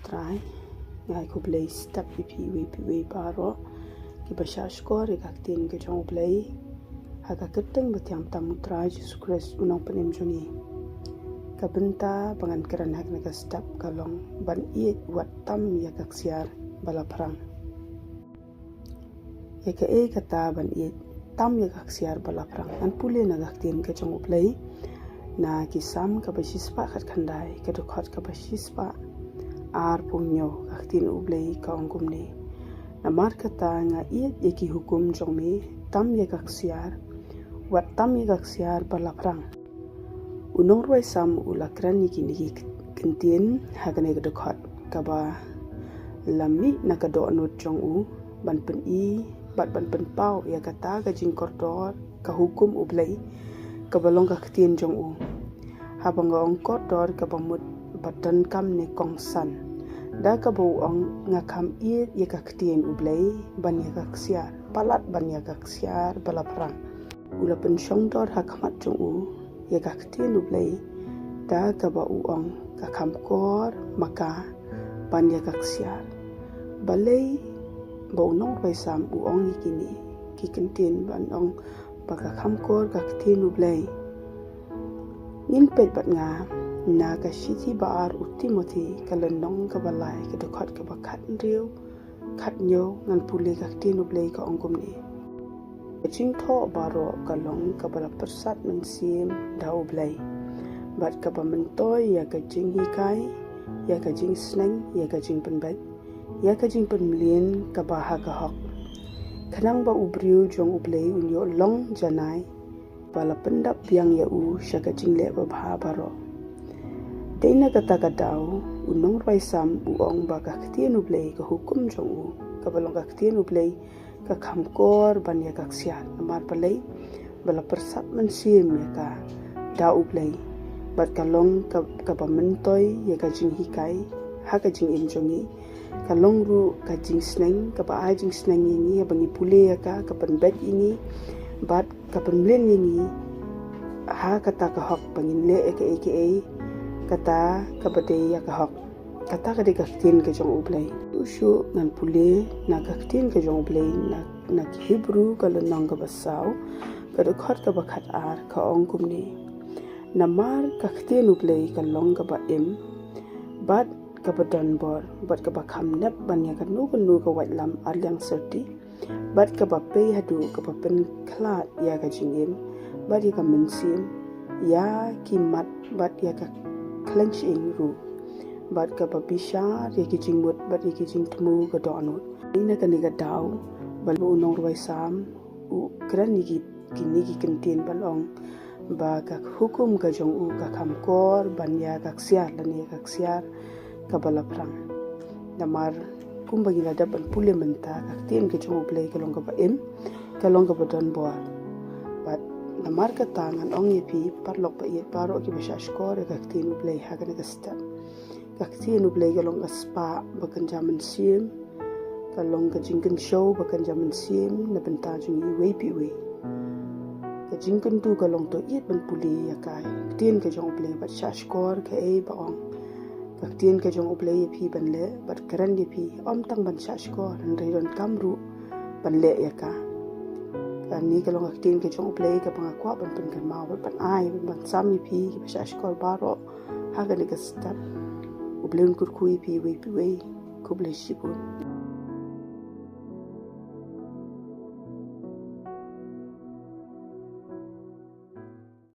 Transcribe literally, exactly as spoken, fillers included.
Trai, nga ai khublei step ïa phi iwei pa iwei baroh kiba shah shkor ïa ka ktien ka jong U Blei ha ka kyrteng ba thiang tam U Trai Jisu Khrist u nongpynim jong ngi. Ka bynta ba ngan kren ha kane ka step ka long ban ïeit wat tam ïa ka ksiar ba la phrang. Ïa kaei kata ban ïeit tam ïa ka ksiar ba la phrang? Ngan pule na ka ktien ka jong U Blei na Ki Salm kaba shispah khatkhyndai, ka dkhot kaba shispah arphew hynñiew. Ka ktien U Blei ka ong kumne: Namar kata nga ïeit ïa ki hukum jong me tam ïa ka ksiar, wat tam ïa ka ksiar ba la phrang. U nongrwai Salm u la kren ïa kine ki ktien ha kane ka dkhot kaba la mih na ka dohnud jong u ban pyni bad ban pynpaw ïa kata ka jingkordor ka hukum U Blei kaba long ka ktien jong u. Haba nga ong kordor, kaba mut ba donkam ne kongsan. Da kaba u ong nga kham ïeit ïa ka ktien U Blei ban ïa ka ksiar, palat ban ïa ka ksiar ba la phrang. U la pynshongdor ha khmat jong u ïa ka ktien U Blei, da kaba u ong ka kham kor ma ka ban ïa ka ksiar. Balei ba u nongrwai Salm u ong ïa kine ki ktien ban ong ba ka kham kor ka ktien U Blei? Ngin peit bad nga na ka shithi ba ar u Timothi ka lynnong kaba lai, ka dkhot kaba khathynriew, khathynñiew. Ngan pule, ka ktien U Blei ka ong kumne: Ka jingthoh baroh ka long kaba la pyrsad mynsiem da U Blei, bad kaba myntoi ïa ka jinghikai, ïa ka jingsneng, ïa ka jingpynbeit, ïa ka jingpynmlien kaba ha ka hok, khnang ba u briew jong U Blei un ïoh long janai ba la pyndap biang ïa u sha ka jingleh babha baroh. Dei na kata ka daw u nongrwai Salm u ong ba ka ktien U Blei, ka hukum jong u, kaba long ka ktien U Blei, ka kham kor ban ïa ka ksiar. Namar balei? Ba la pyrsad mynsiem ïa ka da U Blei, bad ka long ka, kaba myntoi ïa ka jinghikai ha ka jingim jong ngi. Ka long ruh ka jingsneng, kaba ai jingsneng ïa ngi haba ngi pule ïa ka, ka pynbeit ïa ngi bad ka pynmlien ïa ngi ha kata ka hok ba ngin leh ïa kaei kaei kata kaba dei ïa ka hok. Kata ka dei ka ktien ka jong U Blei. Shuh shuh ngan pule na ka ktien ka jong U Blei na, na Ki Hebru ka lynnong kaba saw, ka dkhot kaba khatar, ka ong kumne: Namar ka ktien U Blei ka long kaba im bad kaba donbor bad kaba kham nep ban ïa kano kano ka waitlam arliang syrti, bad kaba pei haduh kaba pynkhlad ïa ka jingim bad ïa ka mynsiem, ïa ki mat bad ïa ka khleiñ shyieng ruh, bad kaba bishar ïa ki jingmut bad ïa ki jingthmu ka dohnud. Dei na kane ka daw ba u nongrwai Salm u kren ïa ki, kine ki ktien ban ong ba ka hukum ka jong u ka kham kor ban ïa ka ksiar lane ïa ka ksiar kaba la phrang. Namar kumba ngi la dep ban pule mynta, ka ktien ka jong U Blei ka long kaba im, ka long kaba donbor. Bad namar kata ngan ong ïa phi paralok ba ïeit baroh kiba shah shkor ïa ka ktien U Blei ha kane ka step. Ka ktien U Blei ka long ka spah ba kynja mynsiem, ka long ka jingkynshew ba kynja mynsiem na bynta jong ngi iwei pa iwei. Ka jingkyntu ka long to ïeit ban pule ïa ka ktien ka jong U Blei bad shah shkor kaei ba ong ka ktien ka jong U Blei ïa phi ban leh bad kren ïa phi, ym tang ban shah shkor, hynrei donkam ruh ban leh ïa ka. Kane ka long ka ktien ka jong U Blei kaba nga kwah ban pynkynmaw bad ban ai ban, ban sam ïa phi kiba shah shkor baroh ha kane ka step. U Blei un kyrkhu ïa phi iwei pa iwei. Khublei shibun.